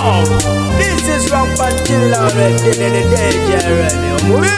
This is Rampant Killer Jeremy.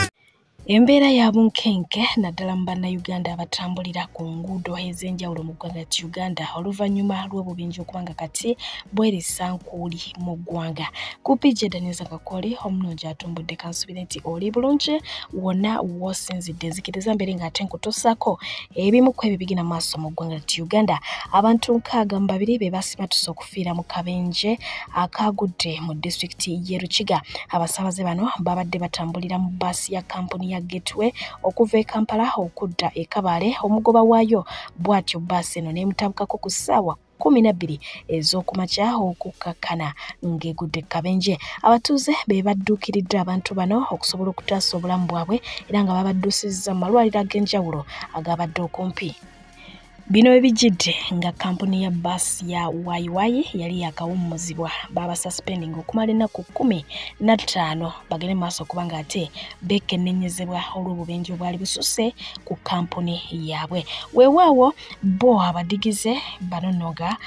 Embeera ya bunkenke naddala mu bannayuganda abatambulira ku nguudo ez'enjawulo mu ggwanga lyattu Uganda oluvannyuma lw'obubenje okubanga kati bwerisa nkuuli mu ggwanga. Ku PJ Daniel Kakoli omulungi atumbudde kansubire nti oli bulungi wonna w'osinzidde. Nzikiriza mbeere ng'ate nkutuusaako ebimu ku ebyo bigenda mu maaso mu ggwanga lyattu Uganda. Abantu 62 be basimatuse okufiira mu kabenje akaagudde mu disitulikiti y'e Rukiga. Abasaabaze bano babadde batambulira mu bbaasi ya kampuni ya Gateway okuva e Kampala okudda e Kabale. Omugoba waayo bw'atyo bbaasi eno n'emutabukako ku ssaawa 12 ez'okumakya okukakkana ng'egudde kabenje. Abatuuze be badduukiridde abantu bano okusobola okutaasa obulamu bwabwe era nga babadduusizza mu malwaliro ag'enjawulo agabadde okumpi. Bino ebijjidde nga kampuni ya bbaasi ya YY yali yakawummuzibwa, babasuspending okumala ennaku 15 bagende mu maaso kubanga ate beekenneenyezebwa olw'obubenje obwali bususse ku kampuni yaabwe. Weewaawo bo abadigize bano nno nga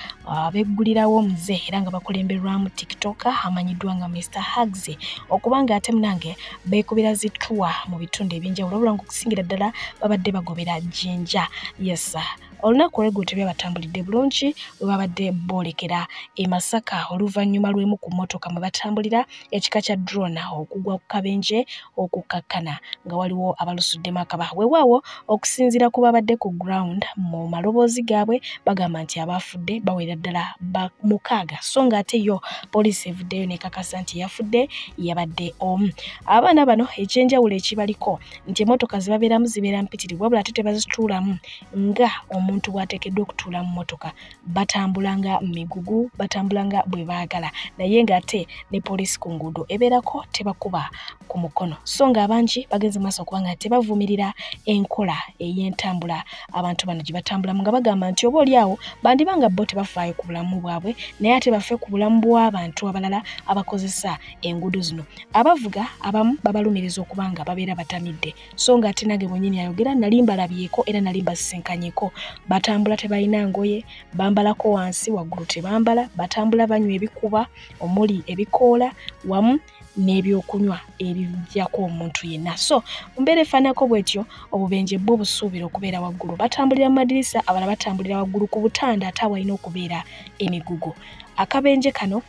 beggulirawo omuze era nga bakulemberwamu TikToker amanyiddwa nga Mr Hugs okubanga ate munange beekubira zituwa mu bitundu ebyenjawulo wabula ng'okusingira ddala babadde bagobera Jinja. Yes, olunaku olw'eggulo tebyabatambulidde bulungi bwe babadde boolekera e Masaka oluvannyuma lw'emu ku mmotoka mwe batambulira ekika kya drone okugwa ku kabenje okukkakkana nga waliwo abalusuddemu akaba. Weewaawo okusinziira ku babadde ku ground mu maloboozi gaabwe bagamba nti abaafudde bawera ddala 6, so ng'ate yo poliisi evuddeyo n'ekakasa nti yafudde yabadde omu. Abaana bano ekyenjawulo ekibaliko nti emmotoka ze babeeramu zibeera mpitirivu wabula ate tebazituulamu nga omuntu bw'ateekeddwa okutuula mu mmotoka, batambula nga migugu, batambula nga bwe baagala, naye ng'ate ne poliisi ku nguudo ebeerako tebakuba ku mukono. So ng'abangi bagenze mu maaso okubanga tebavumirira enkola ey'entambula abantu bano gye batambulamu nga bagamba nti oba oli awo bandiba nga bo tebafaayo ku bulamu bwabwe naye ate bafe ku bulamu bw'abantu abalala abakozesa enguudo zino. Abavuga abamu babalumiriza okuba nga babeera batamidde, so ng'ate nange mwennyini ayogera nali mbalabyeko era nali mbasisinkanyeko. Batambula tebalina ngoye, bambalako wansi waggulu tebambala, batambula banywa ebikuba omuli ebikoola wamu n'ebyokunywa ebijjako omuntu yenna. So mu mbeera efaananako bw'etyo obubenje bwo busuubira okubeera waggulu. Batambulira mu madirisa, abalala batambulira waggulu ku butanda ate awalina okubeera emigugu. Akabenje kano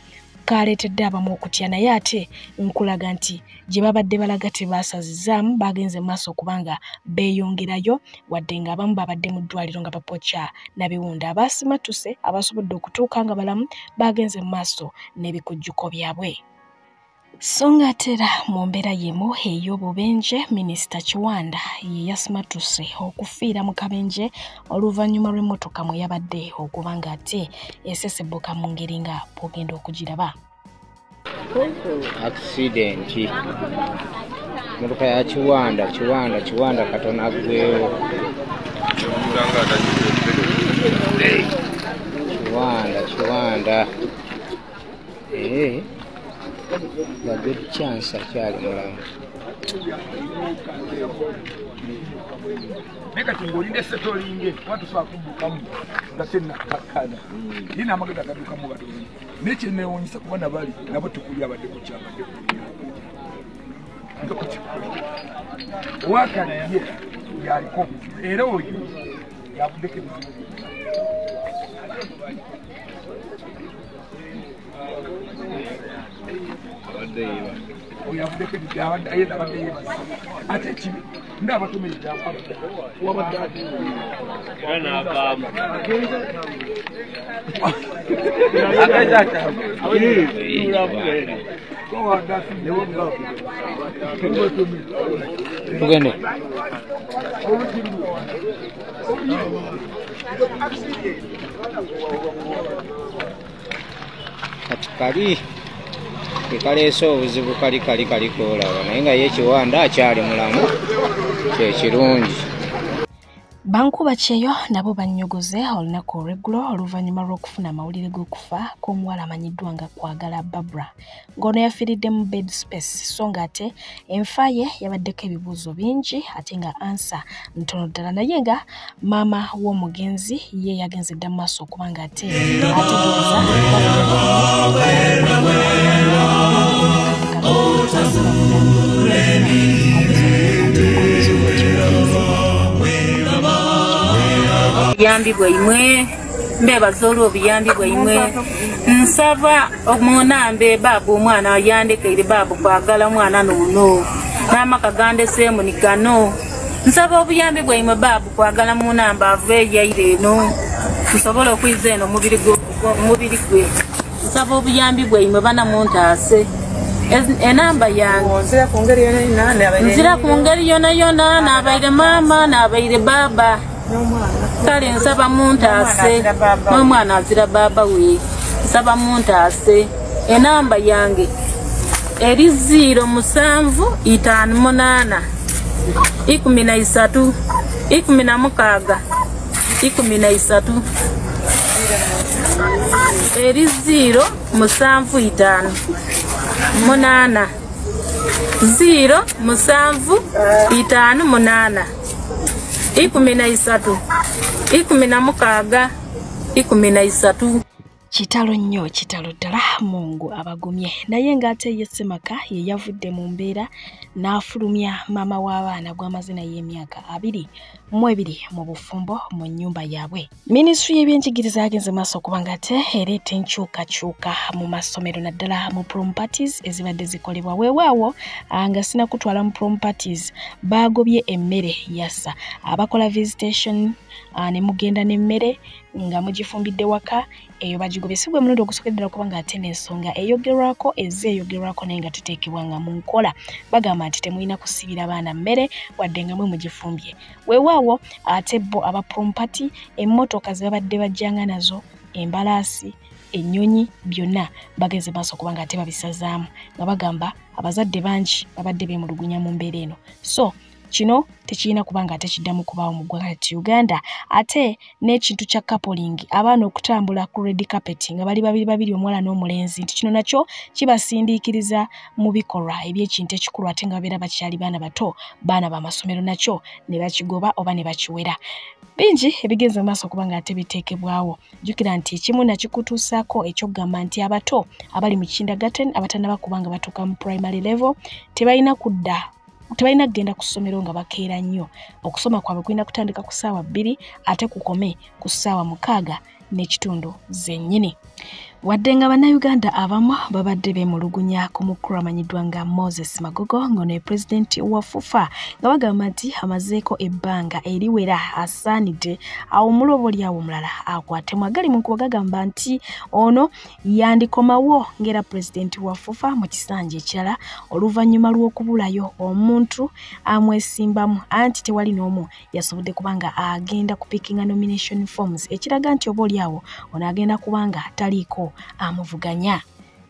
kaleetedde abamu okutya naye ate nkulaga nti gye babadde balaga tebaasazizaamu, bagenze mu maaso okubanga beeyongerayo wadde ng'abamu babadde mu ddwaliro nga bapokya na biwundu. Abaasimattuse abasobodde okutuuka nga balamu bagenze mu maaso n'ebikujjuko byabwe. So ng'ate era mu mbeera y'emu ey'obubenje, Minisita Kiwanda ye yasimattuse okufiira mu kabenje oluvannyuma lw'emmotoka mwe yabadde okuba ng'ate esesebbuka mu ngeri nga bw'ogenda okugiraba. Accident. Mmotoka ya Kiwanda, Kiwanda, Kiwanda katono aggwewo. Kiwanda, Kiwanda. The good chance akyali mulamu. Naye kati ng'olinda esetolinge kuba tosobola kuddukamu nga tennakkakkana. Ye n'amagezi agaddukamu gatono. Naye kyenneewuunyisa kuba nabali nabo tekuli abadde ku kyabadde nga ku kikulu. Owaakale ye yaliko obuzibu era oyo yavuddeko ebizibu byonna. Oyo avuddeko abadde yeebase ate ekibi ng'abatumiridde wabadde era n'avaamu. Tugende. Kati kali kaleese obuzibu kali kali kali koolaba naye nga ye Kiwanda akyali mulamu kye kirungi. Bankuba kyeyo nabo bannyogoze olunaku olw'eggulo oluvannyuma lw'okufuna amawulire g'okufa kw'omuwala amanyiddwa nga Kwagala Barbara, ng'ono yafiiridde mu bed space, so ng'ate enfa ye yabaddeko ebibuuzo bingi ate nga ansa ntono ddala, naye nga maama w'omugenzi ye yagenze dda mu maaso okuba ng'ate ategeeza Obuyambi bwaimwe, mbebaza olw'obuyambi bwaimwe. Nsaba omunambe baabu omwana yandekeire baabu kwagala omwana noono n'amaka gandeseemu ni gano. Nsaba obuyambi bwaimwe baabu kwagala munamba ave yaire eno nsobole okwiza eno omubiri gwe. Nsaba obuyambi bwaimwe bana muntaase. Enamba yange nzira ku ngeri yona yona, n'abaire maama n'abaire baaba. Kale nsaba muntaase n'omwana azira baaba we. Nsaba muntaase. Enamba yange eri 07 58 13 16 13. Eri 0 7 5 8 0 7 5 8 13 16 13. Kitalo nnyo, kitalo ddala, Mungu abagumye. Naye ng'ate ye Ssemaka ye yavudde mu mbeera n'afulumya maama w'abaana gw'amaze naye emyaka 22 mu bufumbo mu nnyumba yaabwe. Minisitule y'ebyenjigiriza yagenze maaso okuba ng'ate ereeta enkyukakyuka mu masomero naddala mu prom parties ezibadde zikolebwa. Weewaawo nga sinakutwala mu prom parties baagobye emmere yassa abakola visitation ne mugenda n'emmere nga mugifumbidde waka, eyo bagigobye. Si gwe mulundi ogusookedde ddala okuba ng'ate n'ensonga eyogerwako ezze eyogerwako naye nga teteekebwanga mu nkola. Bagamba nti temulina kusibira baana mmere wadde nga mwe mugifumbye. Weewaawo ate bo aba prom party emmotoka ze babadde bajjanga nazo, embalaasi, ennyonyi, byonna bagenze maaso okuba nga ate babisazaamu, nga bagamba abazadde bangi babadde beemulugunya mu mbeera eno. So kino tekirina kubanga ate kiddamu kubaawo mu ggwanga lyattu Uganda. Ate n'ekintu kya coupling, abaana okutambula ku red carpet nga bali babiri babiri omuwala n'omulenzi, nti kino nakyo kibasindiikiriza mu bikolwa eby'ekintu ekikulu ate nga babeera bakyali baana bato, baana b'amasomero, nakyo ne bakigoba oba ne bakiwera. Bingi ebigenze mu maaso okuba nga ate biteekebwawo. Jjukira nti ekimu nakikutuusaako eky'okugamba nti abato abali mu kindergarten abatannaba kuba nga batuuka mu primary level tebalina kudda, tebalina kugenda ku ssomero nga bakeera nnyo. Okusoma kwabwe kulina kutandika ku ssaawa 2 ate kukome ku ssaawa 6:15 zennyini. Wadde nga bannayuganda abamu babadde beemulugunya ku mukulu amanyiddwa nga Moses Magogo, ng'ono ye pulezidenti wa FUFA, nga bagamba nti amazeeko ebbanga eriwera asaanidde awummule oba oliawo omulala akwatemu. Agali mu nkuba gagamba nti ono yandikomawo ng'era pulezidenti wa FUFA mu kisanja ekirala oluvannyuma lw'okubulayo omuntu amwesimbamu, anti tewali n'omu yasobodde kubanga agenda kupikinga nomination forms, ekiraga nti oba oliawo ono agenda kubanga taliiko amuvuganya.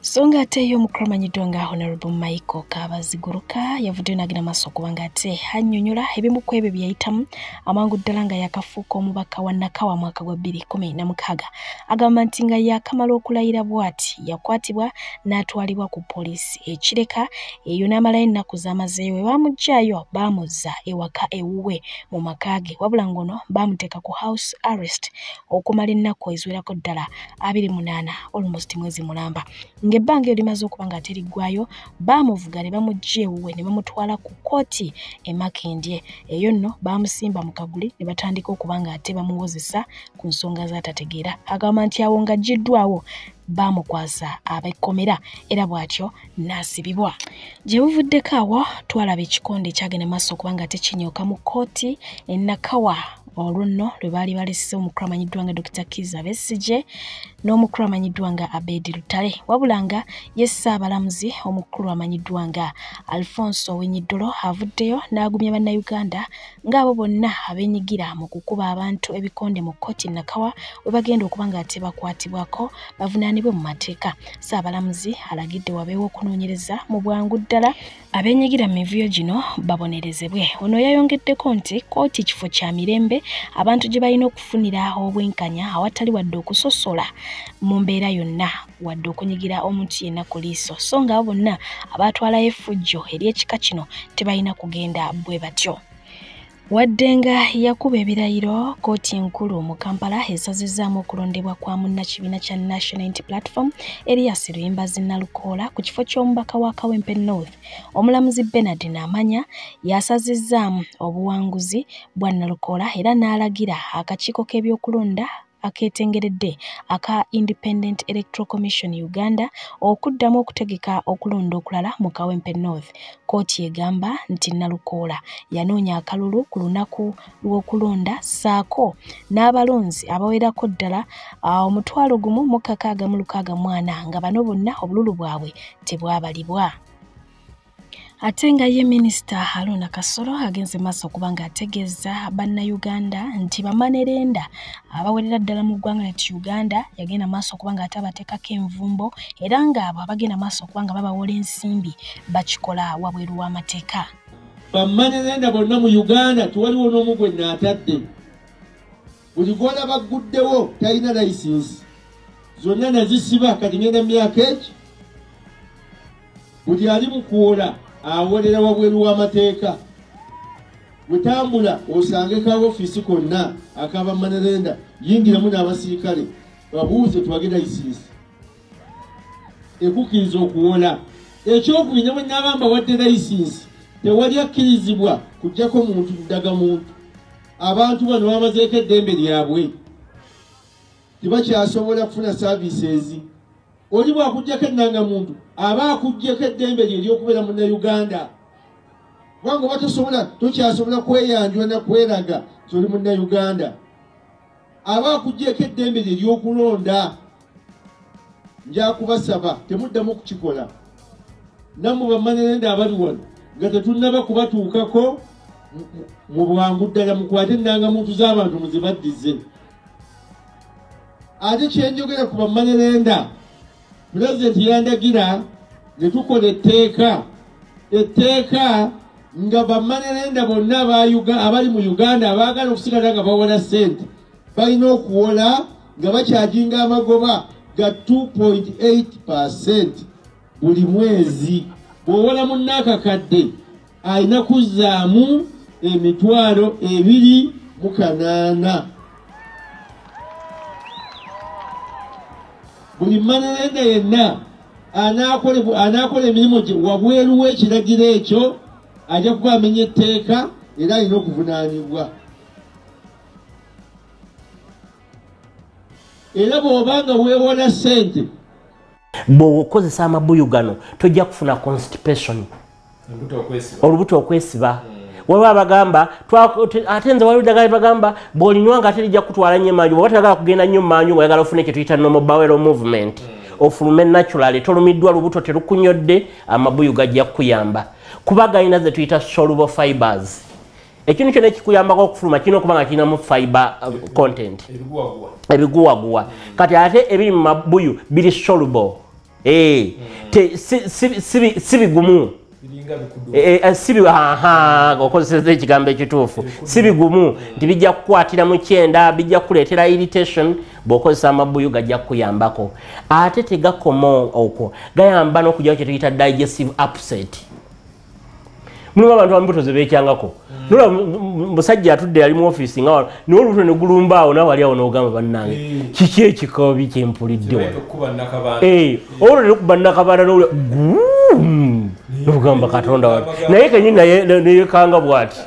So ng'ate ye omukulu amanyiddwa nga Honorable Michael Kabaziguruka yavuddeyo n'agenda maaso okuba ng'ate annyonnyola ebimu ku ebyo bye yayitamu amangu ddala nga yakafuuka omubaka wa Nakawa mwaka gwa 2016. Agamba nti nga yakamala okulayira bw'ati yakwatibwa n'atwalibwa ku poliisi ekireka eyo n'amalayo ennaku z'amazeeyo. We baamuggyayo baamuzza ewaka ewuwe mu maka ge, wabula ng'ono baamuteeka ku house arrest okumala ennaku eziwerako ddala 28, almost mwezi mulamba. Ng'ebbanga eryo limaze okuba nga teriggwayo, baamuvuga ne bamuggya ewuwe ne bamutwala ku kkooti e Makindye. Eyo nno baamusimba mu kaguli ne batandika okuba nga ate bamuwozesa ku nsonga z'atategeera. Agamba nti awo ng'aggyiddwawo baamukwasa ab'ekkomera era bw'atyo n'asibibwa. Gye buvuddeko awo twalaba ekikonde ekyagenda maaso okuba nga tekinyooka mu kkooti e Nakawa, olwo nno lwe baali balese omukulu amanyiddwa nga Dr. Kizza Besigye n'omukulu amanyiddwa nga Abedi Lutale, wabula nga ye Ssaabalamuzi omukulu amanyiddwa nga Alfonso Owiny-Dollo avuddeyo n'agumya bannayuganda ng'abo bonna abeenyigira mu kukuba abantu ebikonde mu kkooti Nakawa we bagenda okuba nga ate bakwatibwako bavunaanibwa. bavunaanibwe mu mateeka. Ssaabalamuzi alagidde wabeewo okunoonyereza mu bwangu ddala abeenyigira mu mivuyo gino babonerezebwe. Ono yayongeddeko nti kkooti kifo kya mirembe abantu gye balina okufunira obwenkanya awatali wadde okusosola mu mbeera yonna wadde okunyigira omuntu yenna ku liiso, so nga abo bonna abatwalayo effujjo ery'ekika kino tebalina kugenda bwe batyo. Wadde nga yakuba ebirayiro, kkooti enkulu mu Kampala esazizzaamu okulondebwa kwa munnakibiina kya National Unity Platform Erias Luyimbazi Nalukoola ku kifo ky'omubaka wa Kawempe North. Omulamuzi Bernard Namanya yasazizzaamu obuwanguzi bwa Nalukoola era n'alagira akakiiko k'ebyokulonda akeetengeredde aka Independent Electoral Commission Uganda okuddamu okutegeka okulonda okulala mu Kawempe North. Kkooti egamba nti Nalukoola yanoonya akalulu ku lunaku lw'okulonda ssaako n'abalonzi abawerako ddala 1,664 nga bano bonna obululu bwabwe tebwabalibwa. Ate nga ye Minisita Haruna Kasolo agenze maaso okuba ng'ategeeza bannayuganda nti bamanerenda abawerera ddala mu ggwanga lyattu Uganda yagenda maaso okuba ng'ate abateekako envumbo era ng'abo abagenda maaso okuba nga babawola ensimbi bakikola wabweru w'amateeka. Bamanerenda bonna mu Uganda tewaliwo n'omu gwe naatadde. Buli gw'olaba agguddewo talina layisinsi. Zonna nazisiba kati ngenda myaka egi. Buli ali mu kuwola awolera wabweru w'amateeka. Bwetambula osange ka ofiisi konna ak'abamanerenda, yingiramu n'abasirikale babuuze tuwage layisinsi ekukkiriza okuwola. Ekyokubiri ne bwe nnaaba mbawadde layisinsi tewali akkirizibwa kuggyako muntu ndagamuntu. Abantu bano bamazeeko eddembe lyabwe, tebakyasobola kufuna services. Oli bw'akuggyako ennangamuntu aba akuggyeko eddembe lye ery'okubeera munnayuganda, kubanga oba tokyasobola kweyanjula na kweraga nti oli munnayuganda. Aba akuggyeko eddembe lye ery'okulonda. Nja kubasaba temuddamu kukikola. Nammwe bamanerenda abali wano nga tetunnaba kubatuukako mu bwangu ddala mukwate ennangamuntu z'abantu muzibaddize. Ate kyenjogera ku bamanerenda, Pulezidenti yandagira ne tukola etteeka nga bamanerenda bonna abali mu Uganda abaagala okusigala nga bawola ssente balina okuwola nga bakyajinga amagoba ga 2.8% buli mwezi. Bw'owola munnaakakadde alina kuzzaamu 28,000. Buli manerenda yenna anaakola emirimu gye wabweru w'ekiragiro ekyo ajja kuba amenya etteeka era alina okuvunaanibwa. Era bw'oba nga weewola ssente, bw'okozesa amabuyu gano tojja kufuna constipation, olubuto okwesiba. Waliwo abagamba ate nze waliwo eddagala bagamba bw'olinywa nga ate lijja kutwala nnyo emanju, bw'oba toyagala kugenda nnyo manju ng'oyagala ofune kye tuyita normal bowel movement, ofulume naturally, tolumiddwa lubuto terukunyodde, amabuyu gajja kukuyamba kuba galina ze tuyita soluble fibers. Ekintu kyonna ekikuyambako okufuluma kirina okuba nga kirinamu fiber content, ebiguwaguwa. Kati ate ebiri mu mabuyu biri soluble, si bigumu, okozeseza ekigambo ekituufu, si bigumu nti bijja kukwatira mu kyenda, bijja kukuleetera irritation. Bw'okozesa amabuyu gajja kukuyambako. Ate tegakoma okwo, gayamba n'okugyawo kye tuyita digestive upset. Mulimu abantu ab'embuto ze beekyangako, nolaba musajja atudde ali mu ofiisi nga wano naye olubuto ne gulumba awo nawe ali awo n'ogamba bannange kiki ekikabi kye mpulidde wano, olwo ne lukuba nnakabaana n'owulira n'ogamba Katonda wano, naye kennyini neyekanga bw'ati.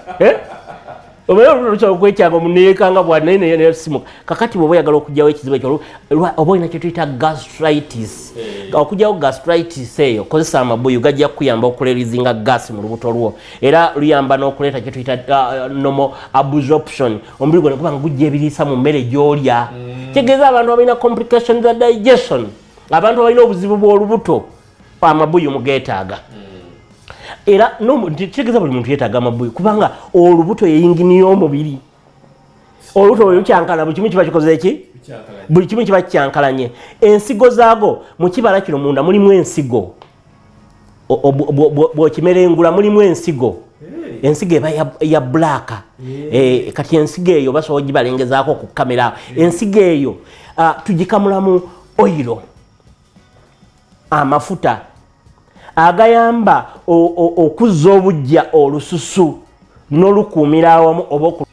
Omanyi olubuto lusobola okwekyanga omuntu neyekanga bw'ati naye neyasimuka. Kakati bw'oba oyagala okuggyawo ekizibu ekyo oba olina kye tuyita gastritis. Okuggyawo gastritis eyo kozesa amabuyu, gajja kukuyamba okureleasinga gas mu lubuto lwo, era luyamba n'okuleeta kye tuyita normal absorption, omubiri gwo ne guba nga gujja ebiriisa mu mmere gy'olya. Kitegeeza abantu abalina complications za digestion, abantu abalina obuzibu bw'olubuto, amabuyu mugeetaaga. Era kitegeeza buli muntu yeetaaga amabuyu kubanga olubuto ye yingini y'omubiri. Olubuto bwe lukyankana buli kimu kiba kikoze ki? Buli kimu kiba kyankalanye. Ensigo zaago mu kibala kino munda mulimu ensigo. Bw'okimerengula mulimu ensigo. Ensigo eba ya black. Kati ensigo eyo basobola ogibalengezaako ku kamera. Ensigo eyo tugikamulamu oyiro, amafuta agayamba okuzza obuggya olususu n'olukuumira awamu oba.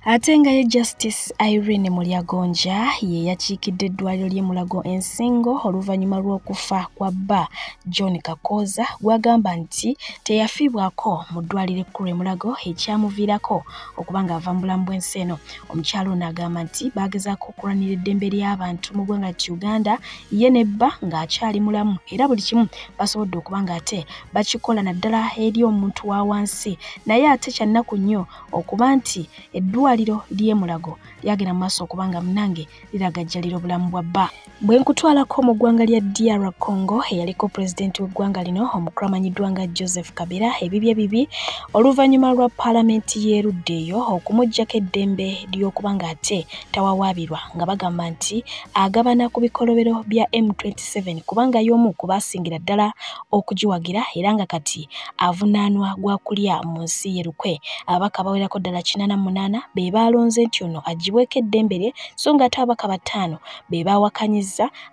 Ate nga ye Justice Irene Mulyagonja ye yakiikidde eddwaliro ly'e Mulago ensingo oluvannyuma lw'okufa kwa bba John Kakoza, gw'agamba nti teyafiibwako mu ddwaliro ekkulu e Mulago ekyamuviirako okuba ng'ava mu bulamu bw'ensi eno. Omukyala ono agamba nti baagezaako okulwanira eddembe ly'abantu mu ggwanga ti Uganda, ye ne bba ng'akyali mulamu, era buli kimu basobodde okuba ng'ate bakikola naddala eri omuntu wa wansi. Naye ate kya nnaku nnyo okuba nti eddwaliro ly'e Mulago lyagenda mu maaso okubanga munnange liragajjalira obulamu bwa bba. Bwe nkutwalako mu ggwanga lya DR Congo, eyaliko pulezidenti w'eggwanga lino omukulu amanyiddwa nga Joseph Kabila ebibye bibi oluvannyuma lwa paalamenti y'eruddeeyo okumuggyako eddembe ly'okuba ng'ate tawawaabirwa, nga bagamba nti agabana ku bikolobero bya M27 kubanga y'omu ku baasingira ddala okugiwagira, era nga kati avunaanwa gwa kulya mu nsi ye lukwe. Ababaka bawerako ddala 88 be baalonze nti ono aggyibweko eddembe lye, so ng'ate ababaka 5 be baawakanyiza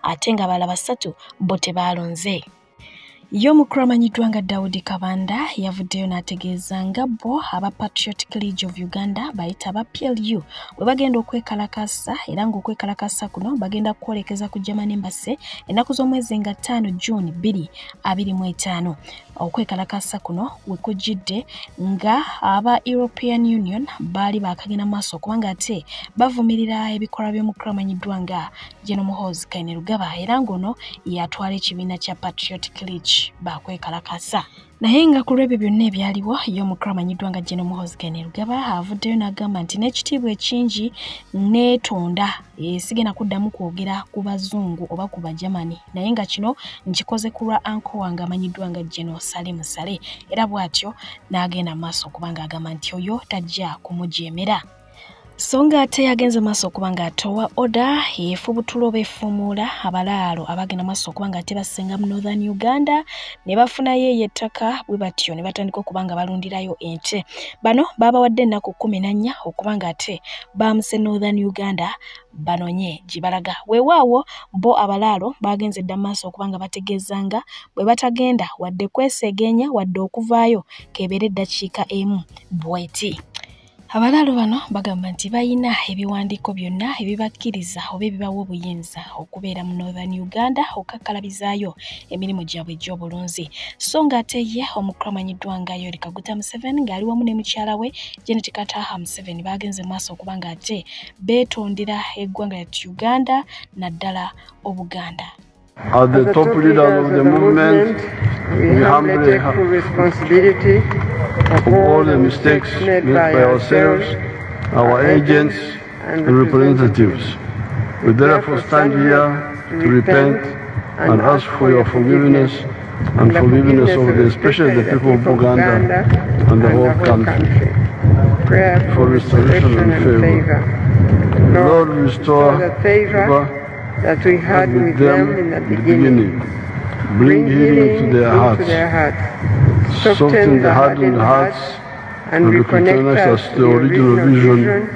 ate nga abalala 3 bo tebaalonze. Ye omukulu amanyiddwa nga Daudi Kabanda yavuddeyo n'ategeeza nga bo aba Patriotic League of Uganda bayita aba PLU bwe bagenda okwekalakasa, era ng'okwekalakasa kuno bagenda kwolekeza ku German Embassy ennaku z'omwezi nga 5 June 2025. Okwekalakasa kuno we kujjidde nga aba European Union baali baakagenda maaso kubanga ate bavumirira ebikolwa by'omukulu amanyiddwa nga General Muhoozi Kainerugaba, era ng'ono yatwala ekibiina kya Patriotic League bakwekalakasa. Naye nga ku lw'ebyo byonna ebyaliwo, ye omukulu amanyiddwa nga General Muhoozi Kainerugaba avuddeyo n'agamba nti n'ekitiibwa ekingi neetonda, sigenda kuddamu kwogera ku bazungu oba ku Bajamani, naye nga kino nkikoze ku lwa anko wange amanyiddwa nga General Salim Saleh, era bw'atyo n'agenda maaso kubanga agamba nti oyo tajja kumujeemera. So nga ate yagenze maaso okuba nga atowa oda efubutula oba efuumuula abalaalo abagenda maaso okuba nga ate basenga mu Northern Uganda ne bafunayo eyo ettaka, bwe batyo ne batandika okuba nga balundirayo ente. Bano babawadde ennaku 14 okuba nga ate baamuse Northern Uganda banonye gye balaga. Weewaawo bo abalaalo bagenze dda maaso okuba nga bategeezanga bwe batagenda wadde kweseegenya wadde okuvaayo kebeere eddakiika emu bw'eti. Abalaalo bano bagamba nti balina ebiwandiiko byonna ebibakkiriza oba ebibawa obuyinza okubeera mu Northern Uganda okukakkalabizaayo emirimu gyabwe egy'obulunzi. So ng'ate ye omukulu amanyiddwa nga Yoweri Kaguta Museveni ng'ali wamu ne mukyala we Janet Kataaha Museveni bagenze maaso okuba ng'ate beetondera eggwanga lya Uganda naddala Obuganda. As the top leaders of the movement, we humbly take full responsibility of all the mistakes made by ourselves, our agents, and representatives. We therefore stand here to repent and ask for your forgiveness and forgiveness of the, especially the people of Buganda and the whole country. Prayer for restoration and favor. Lord, restore the favor that we had with them in the beginning. Bring healing to their hearts. Soften the hardened hearts and reconnect us to the original vision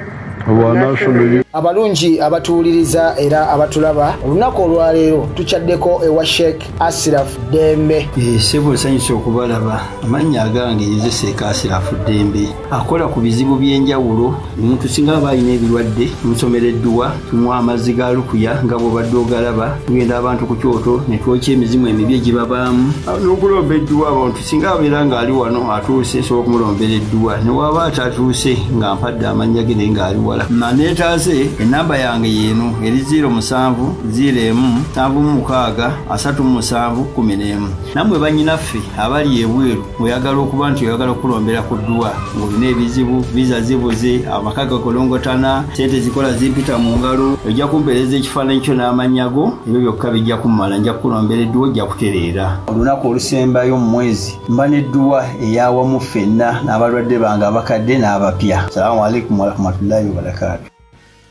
of our national. Abalungi abatuwuliriza era abatulaba, olunaku olwaleero tukyaddeko ewa Sheikh Ashraf Dembe. Ssebo nsanyuse okubalaba. Amannya agange nze Sheikh Ashraf Dembe. Akola ku bizibu by'enjawulo. Omuntu singa aba alina ebirwadde, tumusomera edduwa, tumuwa amazzi ga lukuya nga bw'obadde ogalaba. Tugenda abantu ku kyoto ne twokya emizimu emibi egibabaamu. N'okulomba edduwa abantu singa abeera ng'ali wano atuuse, nsobola okumulombera edduwa. Ne bw'aba atatuuse nga mpadde amannya ge naye ng'ali wala. Naneetaase enamba yange yeeno eri 07 01 76 37 11. Nammwe bannyinaffe abali ebweru mweyagala okuba nti oyagala okulombera ku dduwa ng'olina ebizibu, viza zibuze, amaka gakolongotana, ssente zikola zimpita mu ngalo, ojja kumpeereza ekifaananyi kyo n'amannya go, ebyo byokka bijja kummala, nja kukulombera edduwa ojja kutereera. Olunaku olusembayo mu mwezi mba n'edduwa eyawamu ffenna n'abalwadde bange abakadde n'abapya. Salaamu alaikum warahmatullahi wabarakaatu.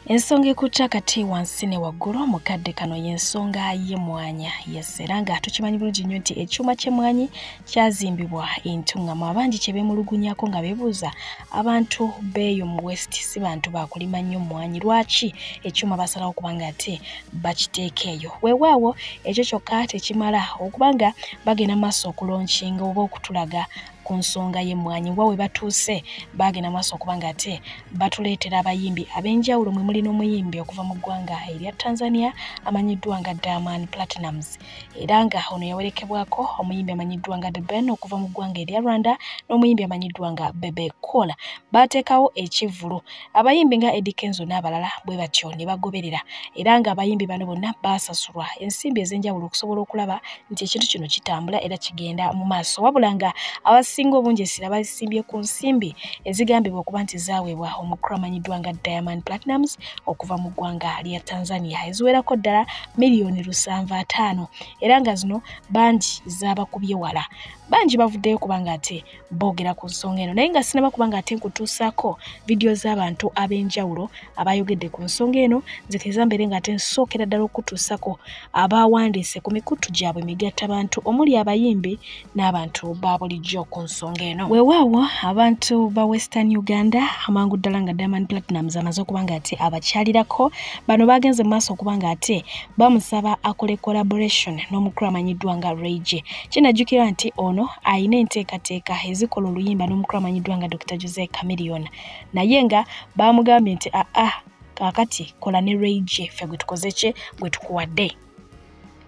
Ensonga ekutte akati wansi ne waggulu mu kadde kano y'ensonga y'emmwanyi. Yes, era nga tukimanyi bulungi nnyo nti ekyuma ky'emmwanyi kyazimbibwa Entuŋŋamu. Abangi kye beemulugunyaako nga beebuuza abantu b'eyo mu West si bantu baakulima nnyo mmwanyi, lwaki ekyuma basalawo kubanga ate bakiteeka eyo. Weewaawo ekyo kyokka tekimala okubanga bagenda maaso okulonkinga oba okutulaga ku nsonga y'emmwanyi wa we batuuse. Bagenda maaso okubanga ate batuleetera abayimbi ab'enjawulo, mwe muli n'omuyimbi okuva mu ggwanga erya Tanzania amanyiddwa nga Diamond Platnumz, era nga ono yawerekebwako omuyimbi amanyiddwa nga The Ben okuva mu ggwanga erya Rwanda n'omuyimbi amanyiddwa nga Bebe Cool. Baateekawo ekivvulu, abayimbi nga Eddy Kenzo n'abalala bwe batyo ne bagoberera, era nga abayimbi bano bonna baasasulwa ensimbi ez'enjawulo okusobola okulaba nti ekintu kino kitambula era kigenda mu maaso. Wabula nga abasinga obungi essira balisimbye ku nsimbi ezigambibwa okuba nti zaaweebwa omukulu amanyiddwa nga Diamond Platnumz okuva mu ggwanga lya Tanzania eziwerako ddala 750,000,000, era nga zino bangi zaabakubye wala. Bangi bavuddeyo kubanga ate boogera ku nsonga eno, naye nga sinaba kubanga ate nkutuusaako vidiyo z'abantu ab'enjawulo abayogedde ku nsonga eno. Nzikiriza mbeere nga ate nsookera ddala okutuusako abawandiise ku mikutu gyabwe emigattabantu omuli abayimbi n'abantu ba bulijjo ku nsonga eno. Weewaawo abantu ba Western Uganda amangu ddala nga Diamond Platnumz amaze okuba nga ate abakyalirako, bano bagenze mu maaso okuba nga ate bamusaba akole collaboration n'omukulu amanyiddwa nga Ray G. Kinajjukira nti ono ayina enteekateeka ezikola oluyimba n'omukulu amanyiddwa nga Dr. Jose Chameleone, naye nga bamugambye nti aa kaakati kola ne Ray G, ffe gwe tukoze ki gwe tukuwadde.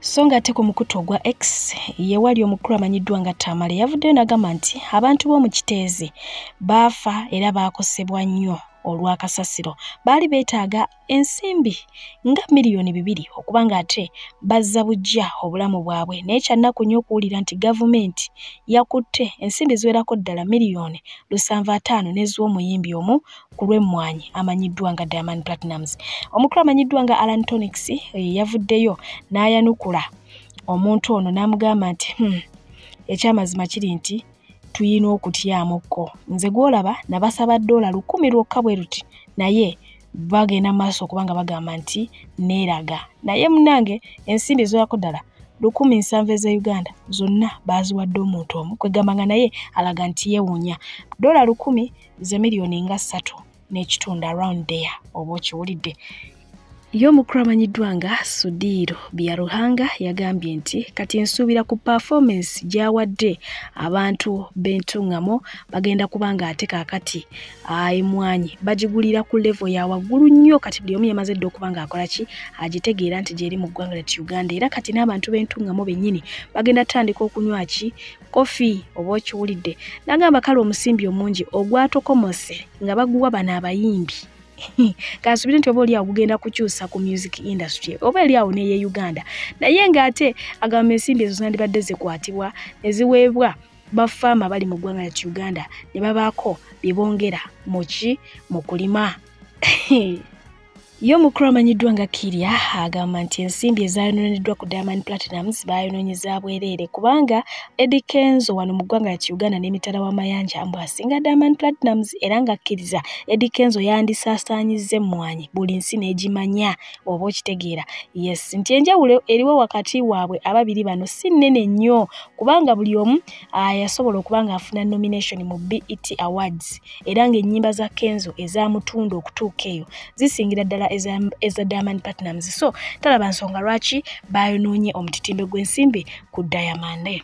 So nga ate ku mukutu ogwa X ye wali omukulu amanyiddwa nga Tamale yavuddeyo n'agamba nti abantu b'omu Kiteezi baafa era baakosebwa nnyo olw'akasasiro, baali beetaaga ensimbi nga 2 million okubanga ate bazza buggya obulamu bwabwe. Naye kyannaku nnyo okuwulira nti gavumenti yakutte ensimbi eziwerako ddala 750 million n'eziwa omuyimbi omu ku lw'emmwanyi amanyiddwa nga Diamond Platnumz. Omukulu amanyiddwa nga Alan Tonics yavuddeyo n'ayanukula omuntu ono n'amugamba nti ekyamazima kiri nti tuyina okutyamukko, nze gw'olaba nabasaba $1,000 lwokka bwe luti, naye bagenda maaso okubanga bagamba nti neeraga. Naye munnange ensimbi eziwerako ddala 1,070 eza Uganda zonna baaziwadde omuntu omu, kwegamba nga naye alaga nti yeewuunya. $1,000 ze 3.5 million around there, oba okiwulidde. Ye omukulu amanyiddwa nga Sudhir Byaruhanga yagambye nti kati nsuubira ku performance gy'awadde abantu b'Entuŋŋamo bagenda kubanga ate kaakati emmwanyi bagigulira ku level ya waggulu nnyo. Kati buli omu yamaze dda okuba ng'akola ki, agitegeera nti gy'eri mu ggwanga lyattu Uganda, era kati n'abantu b'Entuŋŋamo bennyini bagenda tandika okunywa ki kofi, oba okiwulidde. N'agamba kale omusimbi omungi ogwatokomose nga baguwa bano abayimbi, kansubire nti oba oli awo gugenda kukyusa ku music industry oba eri awo n'eye Uganda. Naye ng'ate agamba ensimbi ezo zandibadde zikwatibwa ne ziweebwa bafaama bali mu ggwanga lyattu Uganda ne babaako bye bongera mu ki mu kulima. Ye omukulu amanyiddwa nga Kirya agamba nti ensimbi ezayonooneddwa ku Diamond Platnumz baayonoonyeza bwereere, kubanga Eddy Kenzo wano mu ggwanga lyattu Uganda n'emitala w'amayanja mbu asinga Diamond Platnumz, era ng'akkiriza Eddy Kenzo yandisaasaanyizza emmwanyi buli nsi n'egimanya, oba okitegeera. Yes, nti enjawulo eriwo wakati waabwe ababiri bano si nnene nnyo, kubanga buli omu yasobola okuba ng'afuna nomination mu BET Awards, era ng'ennyimba za Kenzo ez'amutunda okutuuka eyo zisingira ddala eza Diamond Platnumz. So talaba nsonga lwaki bayonoonye omutitimbe gw'ensimbi ku Diamond.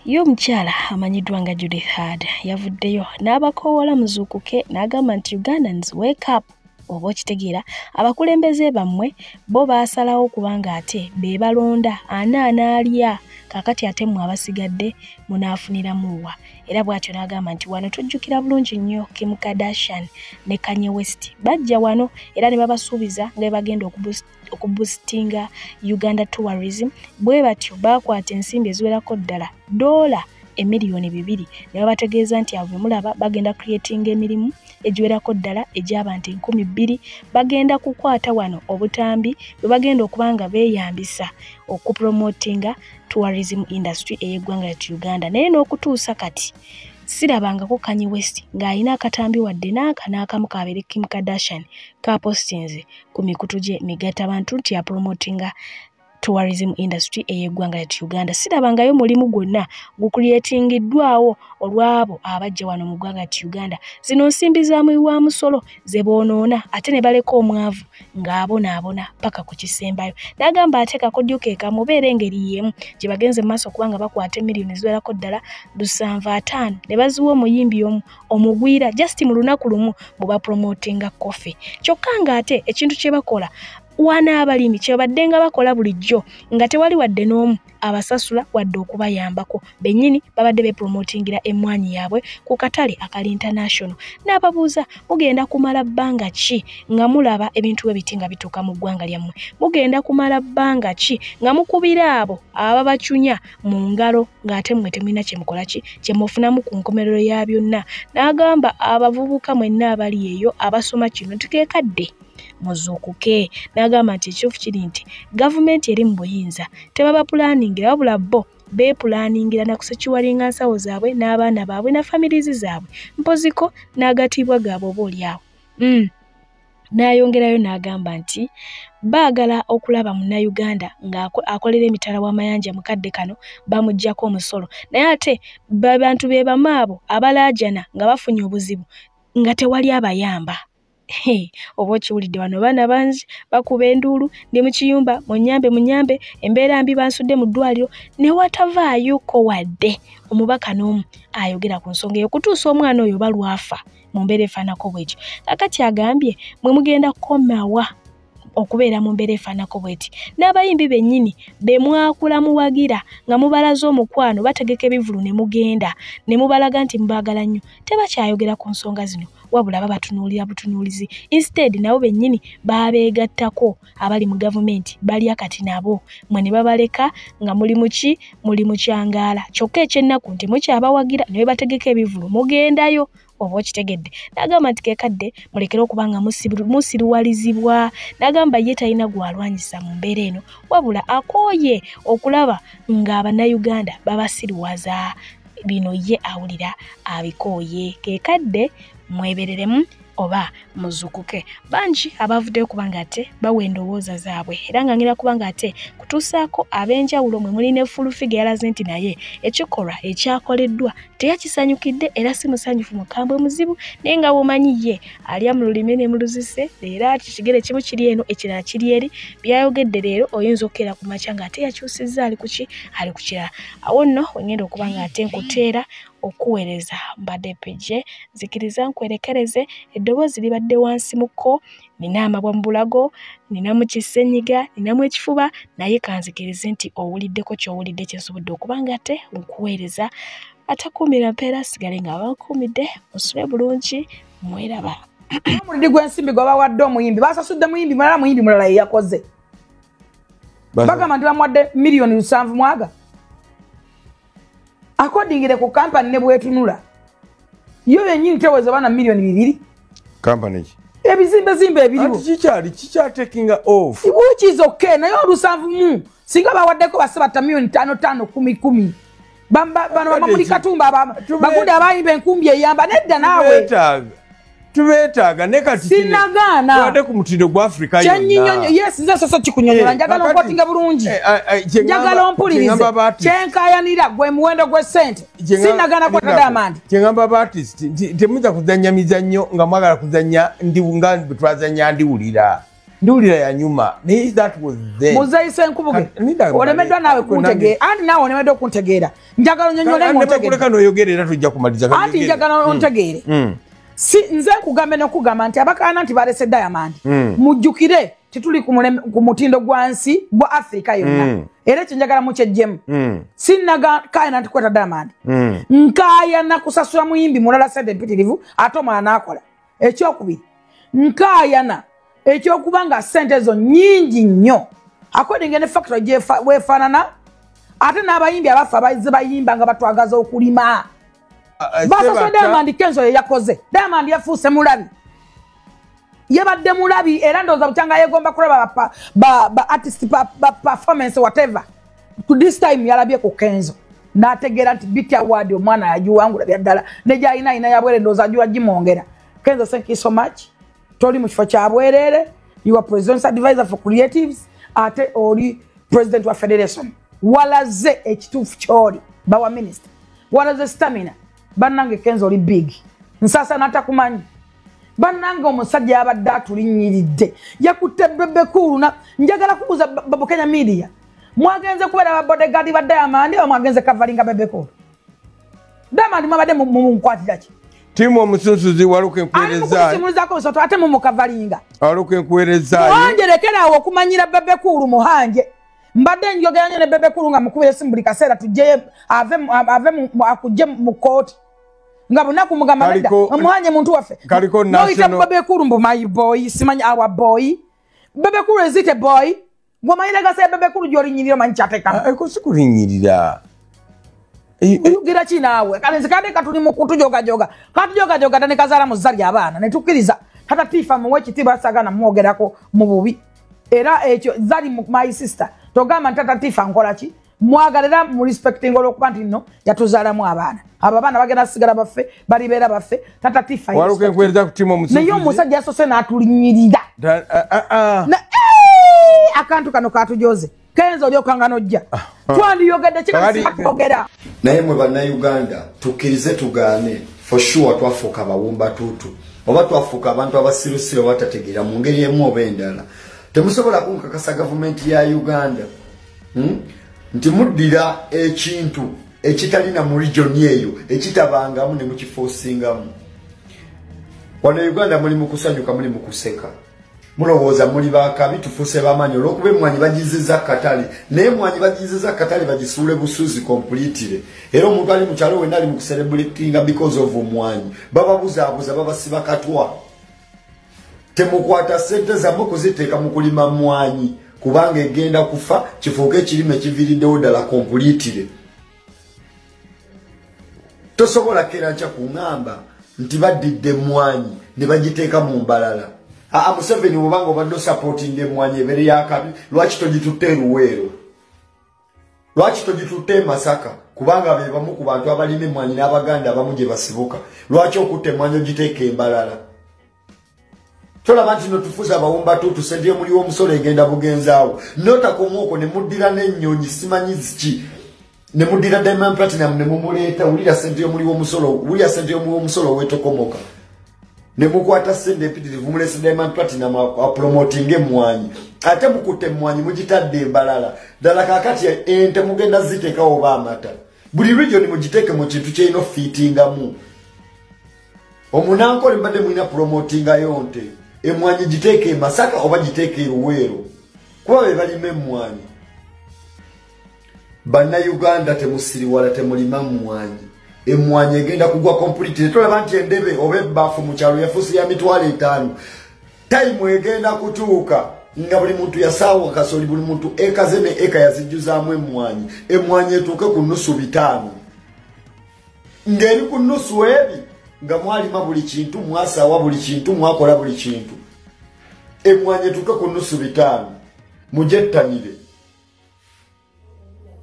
Ye omukyala amanyiddwa nga Judith Heard yavuddeyo n'abakoowoola muzuukuke n'agamba nti Ugandans wake up, oba okitegeera, abakulembeze bammwe bo baasalawo kubanga ate be balonda ana anaalya, kaakati ate mmwe abasigadde munaafuniramu wa. Era bw'atyo n'agamba nti wano tujjukira bulungi nnyo Kim Kardashian ne Kanye West bajja wano era ne babasuubiza nga bagenda okuboostinga Uganda tourism. Bwe batyo baakwata ensimbi eziwerako ddala $2 million ne babategeeza nti abo be mulaba bagenda creatinga emirimu egiwerako ddala egy'abantu 2,000, bagenda kukwata wano obutambi bwe bagenda okuba nga beeyambisa okupromotinga tourism industry ey'eggwanga lyattu Uganda. Naye n'okutuusa kati Sirabangako Kanye West ng'alina akatambi wadde n'aka n'akamu kabeere Kim Kardashian kapostinze ku mikutu gye migattabantu nti apromotinga tourism industry ey'eggwanga lyattu Uganda. Sirabangayo mulimu gwonna gucreatingiddwawo olw'abo abajja wano mu ggwanga lyattu Uganda. Zino nsimbi za muwi wa musolo ze boonoona ate ne baleka omwavu ng'abonaabona paka ku kisembayo. N'agamba ate kakodyo ke kamubeera engeri y'emu gye bagenze mu maaso kubanga bakwata emiliyoni eziwerako ddala 750 ne baziwa omuyimbi omu omugwira just mu lunaku lumu mu bapromotinga coffee. Kyokka ng'ate ekintu kye bakola wana abalimi kyebadde nga bakola bulijjo nga tewali wadde n'omu abasasula wadde okubayambako, bennyini babadde bepromotingira emmwanyi yaabwe ku katale akali international. N'ababuuza, mugenda kumala bbanga ki nga mulaba ebintu ebiti nga bituuka mu ggwanga lyammwe? Mugenda kumala bbanga ki nga mukubira abo ababacunya mu ngalo ng'ate mmwe temulina kye mukola ki kye mufunamu ku nkomerero ya byonna? N'agamba abavubuka mwenna abali eyo abasoma kino tukeekadde muzuukuke. N'agamba nti ekituufu kiri nti gavumenti eri mu buyinza tebabapulaningira, wabula bo beepulaningira na kusekiwalinga nsawo zaabwe n'abaana baabwe na families zaabwe mpoziko n'agatiibwa gaabwe oba oli awo. N'ayongerayo n'agamba nti baagala okulaba munnayuganda ng'akolera emitala w'amayanja mu kadde kano bamuggyako omusolo, naye ate bantu be bamu abo abalaajana nga bafunye obuzibu nga tewali abayamba. Oba okiwulidde, wano baana bangi bakuba enduulu, ndi mu kiyumba, munyambe munyambe, embeera mbi, bansudde mu ddwaliro, ne watavaayoko wadde omubaka n'omu ayogera ku nsonga eyo okutuusa omwana oyo balwafa mu mbeera efaanako bwetyo. Kakati agambye mwe mugenda kukomawa okubeera mu mbeera efaanako bweti? N'abayimbi bennyini be mwakula muwagira nga mubalaze omukwano, bategeka ebivvulu ne mugenda ne mubalaga nti mubaagala nnyo, tebakyayogera ku nsonga zino, wabula babatunuulira butunuulizi. Instead nabo bennyini babeegattako abali mu gavumenti balya kati nabo mwe ne babaleka nga muli muki, muli mu kyangaala. Kyokka ekyennaku nti mukyabawagira ne bategeka ebivvulu mugendayo, oba okitegedde. N'agamba nti keekadde mulekere okuba nga musiruwalizibwa. N'agamba ye talina gw'alwanyisa mu mbeera eno, wabula akooye okulaba ng'Abannayuganda babasiruwaza. Bino ye awulira abikooye. Keekadde mwebereremu oba muzukuke. Bangi abavuddeyo kubanga ate bawa endowooza zaabwe, era nga ngenda kubanga ate kutuusaako ab'enjawulo mwe muli ne Full Figure yalaze nti naye ekikolwa ekyakoleddwa teyakisanyukidde era si musanyufu, mukambwe muzibu, naye nga bw'omanyi ye alya mu lulimi ne mu luzise. Leero ati kigere kimu kiri eno ekirala kiri eri, byayogedde leero oyinza okukeera ku makya ng'ate yakyusizza ali ku ki, ali ku kirala. Awo nno wengenda okuba nga ate nkuteera okuweereza mbadde PJ, nzikiriza nkwerekereze. Eddoboozi libadde wansi mukko, nina amabwa mu bulago, ninamu kisenyiga, ninamu ekifuba, naye kanzikirize nti owuliddeko ky'owulidde kye nsobodde okuba nga ate nkuweereza. Atakuumira mpeera sigale nga bakuumidde, musule bulungi, mweraba. Omulidi gw'ensimbi gwe bawadde omuyimbi, basasudde muyimbi mulala, muyimbi mulala ye yakoze. Bagamba nti bamuwadde miliyoni 70. Akodingire ku kampani ne bwetunula yo yennyini teweza bana miliyoni 2. Kampani ki? Ebizimbe zimbe ebiriwo. Ati kikyali kikyatekinga off. Which is okay, naye olusanvu mu singa bawaddeko basaba miliyoni 5 5 10 10. Bamba bano bamuli Katumba bagundi abayimba enkumbi eyamba nedda naawe. Tubeetaaga ne kati sinagaana. Tubadde ku mutindo gwa Afrika yonna. Kyennyinnyonyo, yes, nze soso kikunyonyola, njagala onkwatinga bulungi. Njagala ompulirize. Kyenkaayanira gwe muwendo gw'essente. Sinagaana kwata Diamond. Kyengamba ba artist nti temuyinza kuzannya mizannyo nga mwagala kuzannya ndi nga bwe twazannya ndiwulira. Ndiwulira yanyuma. Naye that was then. Muzeeyi Ssenkubuge, olemeddwa naawe kuntegeera. Anti naawe olemeddwa okuntegeera. Njagala onyonnyole ng'ontegeere. Kuleka n'oyogera era tujja kumaliza. Anti njagala ontegeere. Si nze nkugambe n'okugamba nti abakaana nti balese Diamond. Mujjukire tituli ku mutindo gwa nsi gwa Afrika yonna. Era ekyo njagala mukyeggyemu. Sinnakaayana nti kweta Diamond. Nkaayana kusasula muyimbi mulala ssente empitirivu ate omulala n'akola. Ekyokubiri, nkaayana ekyokuba nga ssente ezo nnyingi nnyo according ne factory gyefaanana, ate n'abayimbi abafa bazze bayimba nga batwagaza okulima. Basasula Diamond Kenzo ye yakoze. Diamond yafuuse mulabi. Yabadde mulabi era ndowooza bukyanga yeegomba kulaba ba artist performance whatever. To this time yalabye ku Kenzo. N'ategeera nti BET Award omwana yagiwangula bya ddala ne gy'alina alina yabwere ndowooza ajula gimwongera. Kenzo, thank you so much. Toli mu kifo kya bwereere. You are president's advisor for creatives, ate oli president wa federation. Walaze ekituufu ky'oli bawa minister, walaze stamina. Bannange Kenzo oli big, nsasa n'atakumanyi. Bannange omusajja yabadde atulinnyiridde, yakutte Bebe Cool. Na njagala kubuuza Bukenya Media, mwagenze kubeera ba bodyguard ba Diamond oba mwagenze coveringa Bebe Cool? Diamond mwabadde mumukwatira ki? Timu omusunsuzi waluka enkuweereza. Alimukusimulizako nsonto ate mumukavalinga. Waluka enkuweereza. Muhanje lekera awo okumanyira Bebe Cool. Muhanje, mbadde njogera nnyo ne Bebe Cool nga mukubira essimu buli kaseera tujje ave akujje mu kooti nga bunaku mugamba nedda Muhanje muntu waffe. Kaliko national Bebe Cool mbu my boy, simanyi our boy. Bebe Cool is it a boy? Ng'omanyira gasa Bebe Cool gy'olinyirira omanyi kyateekamu. Eko si kulinyirira. Oyogera ki naawe? Kale nze kade katuli mu kutujogajoga. Katujogajoga ne kazaala mu zzali abaana ne tukkiriza. Tata Tifa muwe ekitiibwa sagana mwogerako mu bubi. Era ekyo Zari my sister togamba nti Tata Tifa nkola ki? Mwagalera mu respecting olw'okuba nti nno yatuzaalamu abaana. Abo abaana bagenda sigala baffe, balibeera baffe. Tata Tifa waluka enkuweereza ku timu omusunsuzi. Naye omusajja yasoose n'atulinnyirira. Akantu kano katujoze. Kenzo olyokanga n'ojja. Twandiyogedde kikasitwogera. Naye mwe bannayuganda tukkirize tugaane, for sure twafuuka bawumba tuutu oba twafuuka abantu abasirusiru abatategeera mu ngeri emu oba endala. Temusobola kunkakasa gavumenti ya Uganda nti muddira ekintu ekitalina mu region eyo ekitabangamu ne mukiforcingamu. Wano Uganda muli mu kusanyuka, muli mu kuseka, mulowooza muli bakabi, tufuuse bamaanyi olw'okuba emmwanyi bagizizza katale. Naye emmwanyi bagizizza katale bagisuule busuuzi completely. Era omuntu ali mu kyalo wenna ali mu kucelebratinga because of omwanyi, bababuzaabuza, babasiba katwa. Temukwata ssente zammwe kuziteeka mu kulima mmwanyi kubanga egenda kufa kifuuke ekirime ekiviiriddewo ddala completely. Tosobola keera nkya kuŋŋamba nti baddidde emmwanyi ne bagiteeka mu mbalala. Aa, Museveni bw'obanga obadde osupportinga emmwanyi ebeere yakabi, lwaki togitutte e Luweero? Lwaki togitutte e Masaka? Kubanga be bamu ku bantu abalima emmwanyi n'Abaganda abamu gye basibuka. Lwaki okutta emmwanyi ogiteeka embalala? Tolaba nti no tufuza abawumba tuutu, ssente y'omuli w'omusolo egenda bugenzaawo. N'otakoma okwo ne muddira n'ennyonyi simanyi ziki, ne muddira Diamond Platinum ne mumuleeta. Wulira ssente y'omuli w'omusolo, wulira ssente y'omuli w'omusolo weetokomoka. Ne mukwata ssente empitirivu mulese Diamond Platinum apromotinga emmwanyi. Ate mukutte emmwanyi mugitadde embalala. Ddala kaakati ente mugenda ziteekawo oba amata. Buli region mugiteeke mu kintu ky'erina ofiitingamu. Omunankole mbadde mulina promotingayo nte. Emmwanyi giteeke e Masaka oba giteeke e Luweero. Kuba be balima emmwanyi. Bannayuganda temusiriwala, temulima mmwanyi. Emmwanyi egenda kugwa completely. Tolaba nti endebe oba ebbaafu mu kyalo yafuuse ya 500,000. Tayimu egenda kutuuka nga buli muntu yasaawa kasoli, buli muntu eka ze ne eka yazijjuzaamu emmwanyi. Emmwanyi etuuke ku 550. Ng'eri ku nusu ebi nga mwalima buli kintu, mwasaawa buli kintu, mwakola buli kintu. Emmwanyi etuuke ku 550 mugyettanire.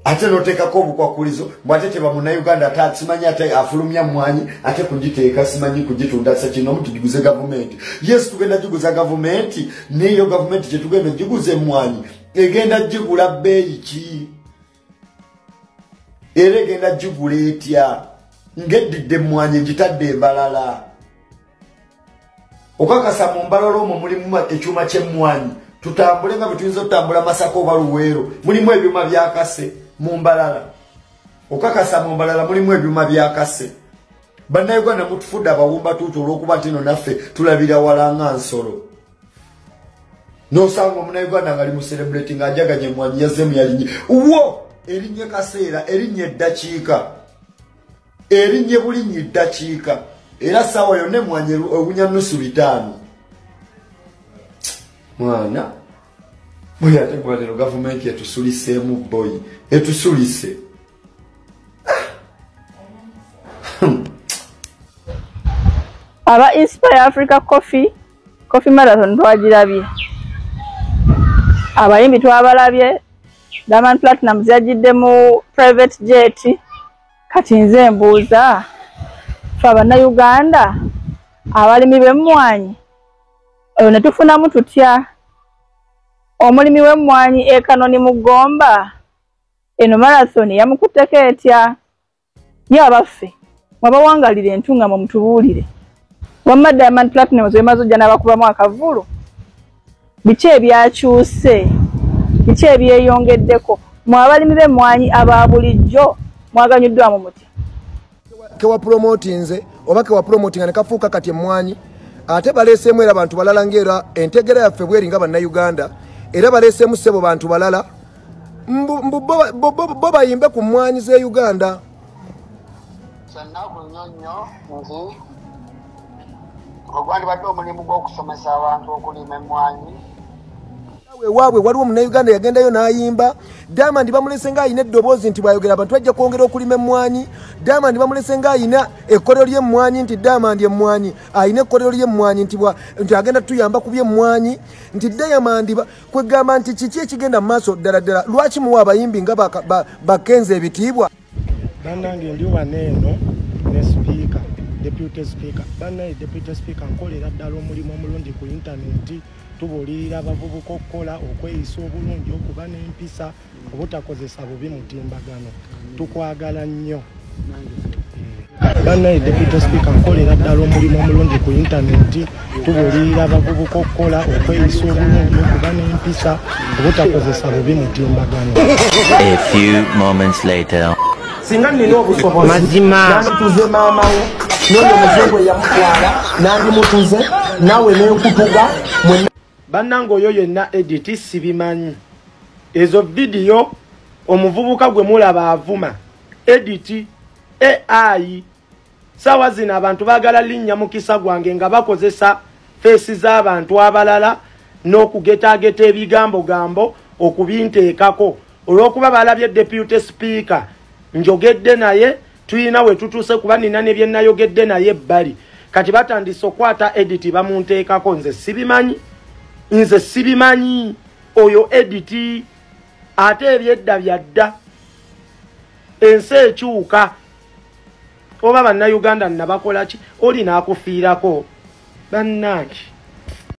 Ate n'oteekako obukwakulizo mbw ate teba munnayuganda ate simanyi ate afulumya mmwanyi ate kugiteeka simanyi kugitunda sekinomu tugiguze gavumenti. Yes, tugenda giguza gavumenti, neyo gavumenti gye tugenda giguza emmwanyi egenda gigula bbeeyi ki? Era egenda gigula etya? Ng'eddidde emmwanyi egitadde embalala. Okakasa mu mbalala omwo mulimu ekyuma ky'emmwanyi. Tutambule nga bwe tuyinza okutambula Masaka oba Luweero, mulimu ebyuma byakase mu mbalala. Okakasa mu mbalala mulimu ebyuma byakase. Bannayuganda mutufudde abawumba tuutu olw'okuba nti nno naffe tulabira wala nga nsolo. N'osanga omunnayuganda ng'ali mu celebrating ng'ajaganya emmwanyi yazzeemu yalinye. Wo! Erinnye kaseera, erinnye eddakiika. Erinnye bulinnye ddakiika. Era ssaawa yonna emmwanyi ewunya 550. Mwana boyi ate gwa leero gavumenti etusuliseemu boyi, etusulise. Aba Inspire Africa Coffee, Coffee Marathon twagirabye. Abayimbi twabalabye. Diamond Platnumz yajjidde mu private jet. Kati nze mbuuza ffe Abannayuganda abalimi b'emmwanyi oyo ne tufunamu tutya? Omulimi w'emmwanyi e Kanoni mu Ggomba eno marathon yamukutteko etya? Ye abaffe mwabawangalira entungamo mutubuulire. Wamma Diamond Platnumz wemaze ojja n'abakubamu akavulu, biki ebyakyuse, biki ebyeyongeddeko? Mwe abalimi b'emmwanyi aba bulijjo mwaganyuddwamu mutya? Kewa promotinze oba kewa promotinga ne kafuuka kati emmwanyi, ate baleeseemu era abantu balala ng'era entegera yaffe bweri nga Bannayuganda, era baleeseemu ssebo bantu balala bo bayimbe ku mmwanyi z'e Uganda. Kyannaku nnyo nnyo nti ogwandibadde omulimu gw'okusomesa abantu okulima emmwanyi. Ewaabwe waliwo Munnayuganda yagendayo n'ayimba. Diamond bamulese ng'ayina eddoboozi nti bw'ayogera abantu bajja kwongera okulima emmwanyi. Diamond bamulese ng'ayina ekkolero ly'emmwanyi nti Diamond emmwanyi ayina ekkolero ly'emmwanyi nti agenda tuyamba ku by'emmwanyi, nti Diamond kwegamba nti kiki ekigenda mu maaso ddala ddala, lwaki muwa abayimbi nga bakenze ebitiibwa? Bannange ndi wano eno ne sipiika, deputy speaker. Bannange deputy speaker nkolera ddala omulimu omulungi ku intaneti, tubuulirira abavubuka okukola, okweyisa obulungi, okuba n'empisa, obutakozesa bubi mutimbagano. Tukwagala nnyo. Bannange deputy speaker nkolera ddala omulimu omulungi ku intaneti, tubuulirira abavubuka okukola, okweyisa obulungi, okuba n'empisa, obutakozesa bubi mutimbagano. A few moments later. Singa nina obusobozi nandituze maama wo n'oyo muzungu eyamutwala nandimutuze naawe nenkutuga. Bannange oyo yenna edit sibimanyi. Ezo vidiyo omuvubuka gwe mulaba avuma edit AI. Sawa zino abantu baagala linnya mukisa gwange nga bakozesa feesi z'abantu abalala n'okugetaageta ebigambo gambo okubinteekako olw'okuba balabye deputy speaker njogedde naye tuyina we tutuuse kuba nina ne bye nayogedde naye ebbali. Kati batandise okwata edit bamunteekako, nze sibimanyi, nze sibimanyi oyo edit. Ate ebyedda byadda, ensi ekyuka. Oba Bannayuganda nabakola ki? Oli n'akufiirako. Bannange.